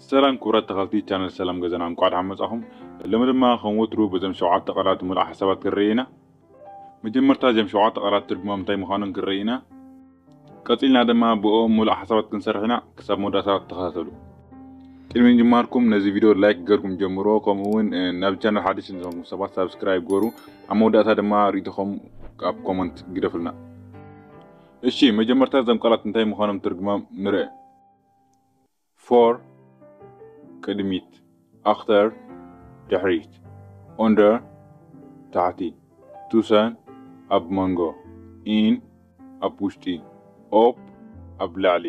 ሰላም ክቡራት ተኸልቲ ቻነል ሰላም ገዛና፣ እንቋዕ ደሓን መጻኹም። ሎሚ ድማ ከም ወትሩ በዞም ሸውዓተ ቃላት ምሉእ ሓሳባት ክንርኢ ኢና። መጀመርታ እዞም ሸውዓተ ቃላት ትርጉሞም እንታይ ምዃኖም ክንርኢ ኢና። ቀጺልና ድማ ብኦም ምሉእ ሓሳባት ክንሰርሕ ኢና። ክሳብ መወዳእታ ተኸታተሉ። ቅድሚ ምጅማርኩም ነዚ ቪድዮ ላይክ ገርኩም ጀምሮ፣ ከምኡ እውን፣ እ፣ ናብ ቻነል ሓድሽ ንዝኾንኩም ሰባት ሳብስክራይብ ገሩ። ኣብ መወዳእታ ድማ ርእይቶኹም ኣብ ኮመንት ግደፉልና። እሺ፣ መጀመርታ እዞም ቃላት እንታይ ምዃኖም ትርጉሞም ንርእ። ፎር ቅድሚት፣ ኣኽተር ድሕሪት፣ ኦንደር ታሕቲ፣ ቱሰን ኣብ መንጎ፣ ኢን ኣብ ውሽጢ፣ ኦፕ ኣብ ላዕሊ።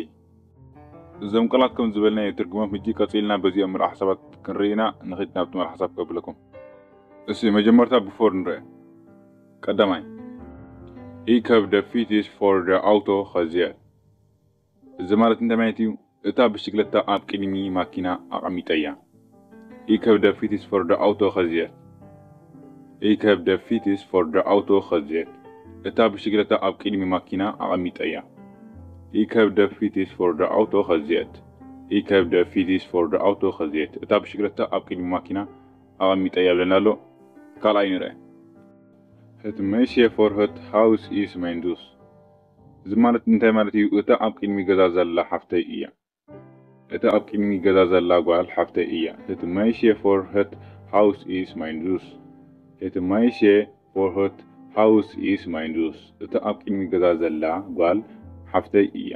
እዞም ቃላት ከም ዝበልናዮ ትርጉሞም ሕጂ ቀጺልና በዚኦም ምልኣ ሓሳባት ክንርኢ ኢና። ንኺድ ናብቲ ምልኣ ሓሳብ ከብለኩም። እሺ፣ መጀመርታ ብፎር ንርአ። ቀዳማይ፣ Ich habe den Fitis vor dem Auto gesehen። እዚ ማለት እንታይ ማለት እዩ? እታ ብሽክለታ ኣብ ቅድሚ ማኪና ኣቐሚጠያ። Ich habe den Fitis vor dem Auto gesehen። Ich habe den Fitis vor dem Auto gesehen። እታ ብሽክለታ ኣብ ቅድሚ ማኪና ኣቐሚጠያ። Ich habe den Fitis vor dem Auto gesehen። Ich habe den Fitis vor dem Auto gesehen። እታ ብሽክለታ ኣብ ቅድሚ ማኪና ኣቐሚጠያ ይብለና ኣሎ። ካልኣይ ንርአ። Het meisje voor het huis is mijn zus። እዚ ማለት እንታይ ማለት እዩ? እታ ኣብ ቅድሚ ገዛ ዘላ ሓፍተይ እያ። እታ ኣብ ቅድሚ ገዛ ዘላ ጓል ሓፍተይ እያ። Het meisje voor het huis is mijn zus። Het meisje voor het huis is mijn zus። እታ ኣብ ቅድሚ ገዛ ዘላ ጓል ሓፍተይ እያ።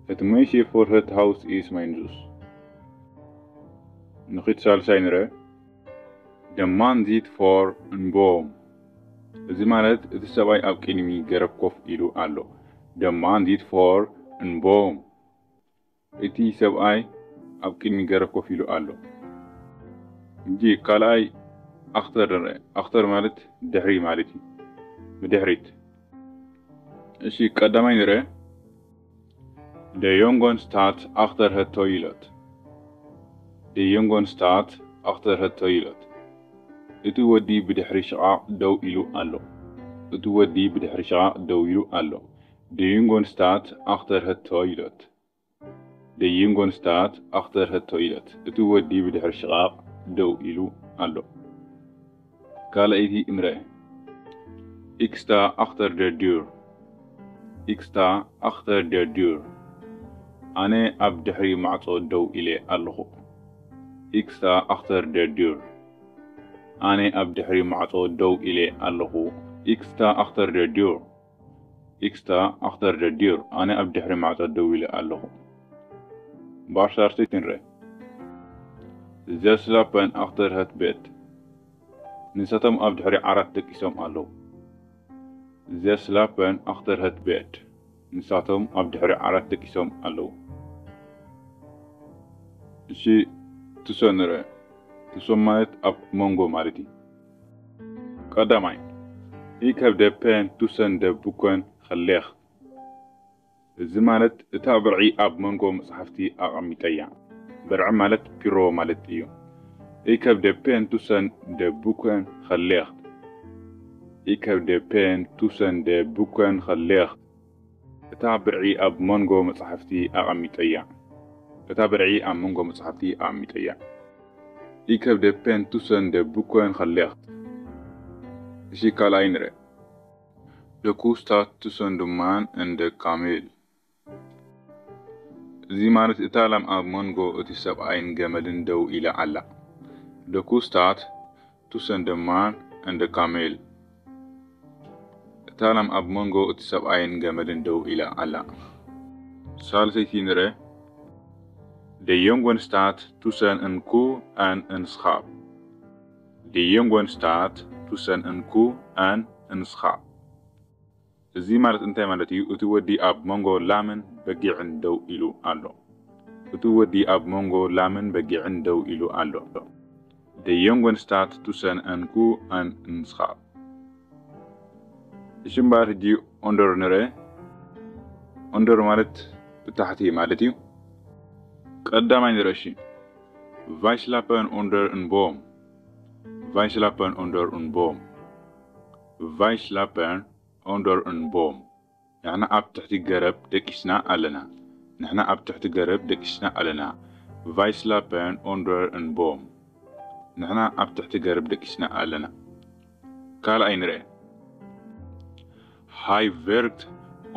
Het meisje voor het huis is mijn zus። ንኺድ ሳልሳይ ንርአ። De man zit voor een boom። እዚ ማለት እቲ ሰብኣይ ኣብ ቅድሚ ገረብ ኮፍ ኢሉ ኣሎ። De man zit voor een boom። እቲ ሰብኣይ ኣብ ቅድሚ ገረብ ኮፍ ኢሉ ኣሎ። ሕጂ ካልኣይ ኣኽተር ንርአ። ኣኽተር ማለት ድሕሪ ማለት እዩ። ብድሕሪት። እሺ፣ ቀዳማይ ንርአ። De jongen staat achter het toilet። De jongen staat achter het toilet። እቲ ወዲ ብድሕሪ ሽቓቕ ደው ኢሉ ኣሎ። እቲ ወዲ ብድሕሪ ሽቓቕ ደው ኢሉ ኣሎ። De jongen staat achter het toilet። De jongen staat achter het toilet። እቲ ወዲ ብድሕሪ ሽቓቕ ደው ኢሉ ኣሎ። ካልኣይቲ ንርአ። Ik sta achter de deur። Ik sta achter de deur። ኣነ ኣብ ድሕሪ ማዕጾ ደው ኢለ ኣለኹ። Ik sta achter de deur። ኣነ ኣብ ድሕሪ ማዕጾ ደው ኢለ ኣለኹ። Ik sta achter de deur። Ik sta achter de deur። ኣነ ኣብ ድሕሪ ማዕጾ ደው ኢለ ኣለኹ። ባር ሳልሰይቲ ንርአ። Ze slapen achter het bed። ንሳቶም ኣብ ድሕሪ ዓራት ደቂሶም ኣለዉ። Ze slapen achter het bed። ንሳቶም ኣብ ድሕሪ ዓራት ደቂሶም ኣለዉ። እሺ፣ ቱሰን ንርአ። ቱሰን ማለት ኣብ መንጎ ማለት እዩ። ቀዳማይ፣ Ik heb de pen tussen de boeken gelegd። እዚ ማለት እታ ብርዒ ኣብ መንጎ መጻሕፍቲ ኣቐሚጠያ። ብርዒ ማለት ፒሮ ማለት እዩ። Ik heb de pen tussen de boeken gelegd። Ik heb de pen tussen de boeken gelegd። እታ ብርዒ ኣብ መንጎ መጻሕፍቲ ኣቐሚጠያ። እታ ብርዒ ኣብ መንጎ መጻሕፍቲ ኣቐሚጠያ። Ik heb de pen tussen de boeken gelegd። እሺ፣ ካልኣይ ንርአ። De koe staat tussen de man en de kameel። እዚ ማለት እታ ላም ኣብ መንጎ እቲ ሰብኣይን ገመልን ደው ኢላ ኣላ። De koe staat tussen de man en de kameel። እታ ላም ኣብ መንጎ እቲ ሰብኣይን ገመልን ደው ኢላ ኣላ። ሳልሰይቲ ንርአ። De jongen staat tussen een koe en een schaap። De jongen staat tussen een koe en een schaap። እዚ ማለት እንታይ ማለት እዩ? እቲ ወዲ ኣብ መንጎ ላምን በጊዕን ደው ኢሉ ኣሎ። እቲ ወዲ ኣብ መንጎ ላምን በጊዕን ደው ኢሉ ኣሎ። De jongen staat tussen een koe en een schaap። እሺ እምበኣር ሕጂ ኦንደር ንርአ። ኦንደር ማለት ብታሕቲ ማለት እዩ። ቀዳማይ ንርአ እሺ። Wij slapen onder een boom። Wij slapen onder een boom። Wij slapen onder een boom። ንሕና ኣብ ትሕቲ ገረብ ደቂስና ኣለና። ንሕና ኣብ ትሕቲ ገረብ ደቂስና ኣለና። Weislappen onder een boom. ንሕና ኣብ ትሕቲ ገረብ ደቂስና ኣለና። ካልኣይ ንርአ። Hij werkt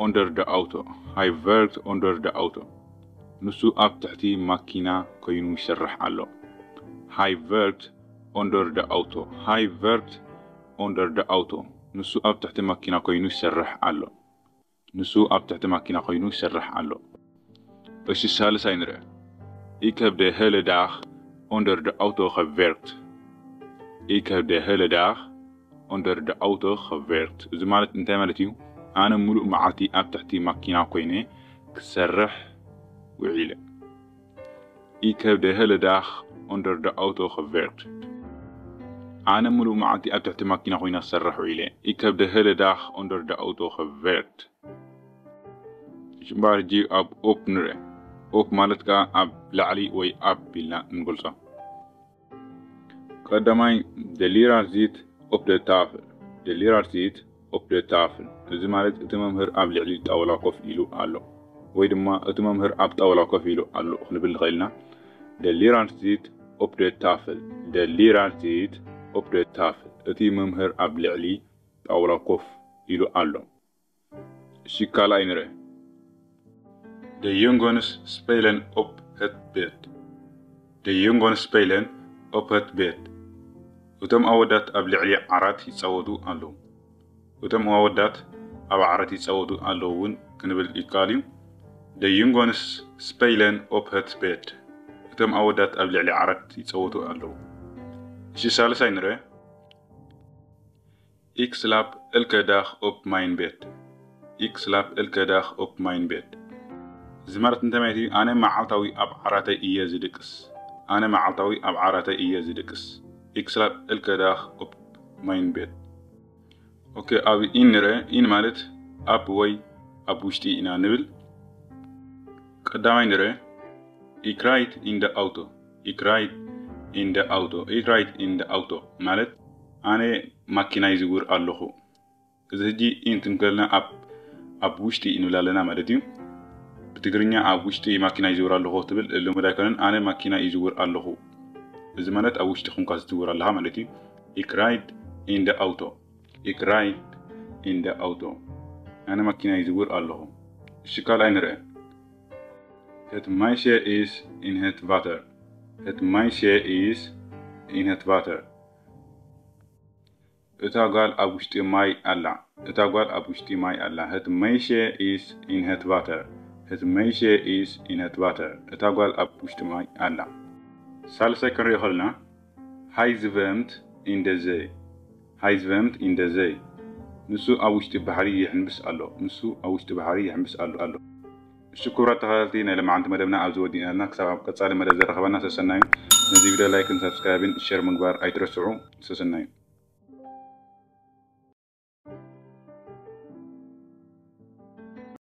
onder de auto. Hij werkt onder de auto. ንሱ ኣብ ትሕቲ ማኪና ኮይኑ ይሰርሕ ኣሎ። Hij werkt onder de auto. Hij werkt onder de auto. ንሱ ኣብ ትሕቲ ማኪና ኮይኑ ይሰርሕ ኣሎ። ንሱ ኣብ ትሕቲ ማኪና ኮይኑ ይሰርሕ ኣሎ። እሺ፣ ሳልሳይ ንርአ። Ik heb de hele dag onder de auto gewerkt. Ik heb de hele dag onder de auto gewerkt. እዚ ማለት እንታይ ማለት እዩ? ኣነ ሙሉእ መዓልቲ ኣብ ትሕቲ ማኪና ኮይነ ክሰርሕ ውዒለ። Ik heb de hele dag onder de auto gewerkt. ኣነ ሙሉእ መዓልቲ ኣብ ትሕቲ ማኪና ኮይነ ክሰርሕ ውዒለ። Ik heb de hele dag onder de auto gewerkt. ሽምባር ጂ ኣብ ኦፕ ንርአ። ኦፕ ማለት ከዓ ኣብ ላዕሊ ወይ ኣብ ኢልና እንገልጾ። ቀዳማይ፣ de leraar zit op de tafel. De leraar zit op de tafel. እዚ ማለት እቲ መምህር ኣብ ልዕሊ ጣውላ ኮፍ ኢሉ ኣሎ፣ ወይ ድማ እቲ መምህር ኣብ ጣውላ ኮፍ ኢሉ ኣሎ ክንብል ንኽእል ኢና። De leraar zit op de tafel. De leraar zit op de tafel. እቲ መምህር ኣብ ልዕሊ ጣውላ ኮፍ ኢሉ ኣሎ። እሺ፣ ካልኣይ ንርአ። De jongens spelen op het bed. De jongens spelen op het bed. እቶም ኣወዳት ኣብ ልዕሊ ዓራት ይጻወቱ ኣለዉ። እቶም ኣወዳት ኣብ ዓራት ይጻወቱ ኣለዉ እውን ክንብል ይከኣል እዩ። De jongens spelen op het bed. እቶም ኣወዳት ኣብ ልዕሊ ዓራት ይጻወቱ ኣለዉ። እሺ፣ ሳልሳይ ንርአ። Ik slaap elke dag op mijn bed. Ik slaap elke dag op mijn bed. እዚ ማለት እንታይ ማለት እዩ? ኣነ መዓልታዊ ኣብ ዓራተይ እየ ዝድቅስ። ኣነ መዓልታዊ ኣብ ዓራተይ እየ ዝድቅስ። Ik slaap elke dag op mijn bed. ኦኬ፣ ኣብ ኢን ንርአ። ኢን ማለት ኣብ ወይ ኣብ ውሽጢ ኢና ንብል። ቀዳማይ ንርአ። Ik rijd in de auto. Ik rijd in de auto. Ik rijd in de auto ማለት ኣነ ማኪና ይዝውር ኣለኹ። እዚ ሕጂ ኢን ክንከልና ኣብ ኣብ ውሽጢ ንብል ኣለና ማለት እዩ። ብትግርኛ ኣብ ውሽጢ ማኪና ይዝውር ኣለኹ ትብል ልሙድ ኣይኮነን። ኣነ ማኪና ይዝውር ኣለኹ። እዚ ማለት ኣብ ውሽጢ ኮንካ ዝዝውር ኣለኻ ማለት እዩ። Ik rijd in de auto. Ik rijd in de auto. ኣነ ማኪና ይዝውር ኣለኹ። እሺ፣ ካልኣይ ንርአ። Het meisje is in het water. Het meisje is in het water. እታ ጓል ኣብ ውሽጢ ማይ ኣላ። እታ ጓል ኣብ ውሽጢ ማይ ኣላ። Het meisje is in het water. Het meisje is in het water. እታ ጓል ኣብ ውሽጢ ማይ ኣላ። ሳልሳይ ክንሪኦ ከለና፣ Hij zwemt in de zee. Hij zwemt in de zee. ንሱ ኣብ ውሽጢ ባሕሪ ይሕንብስ ኣሎ። ንሱ ኣብ ውሽጢ ባሕሪ ይሕንብስ ኣሎ ኣሎ። እሺ፣ ክቡራት ተኸታተልቲ፣ ናይ ለማዓንቲ መደብና ኣብዚ ወዲእና ኣለና። ክሳብ ኣብ ቀጻሊ መደብ ዘራኸበና ሰሰናዩ። ነዚ ቪድዮ ላይክን ሳብስክራይብን ሸር ምግባር ኣይትረስዑ። ሰሰናዩ።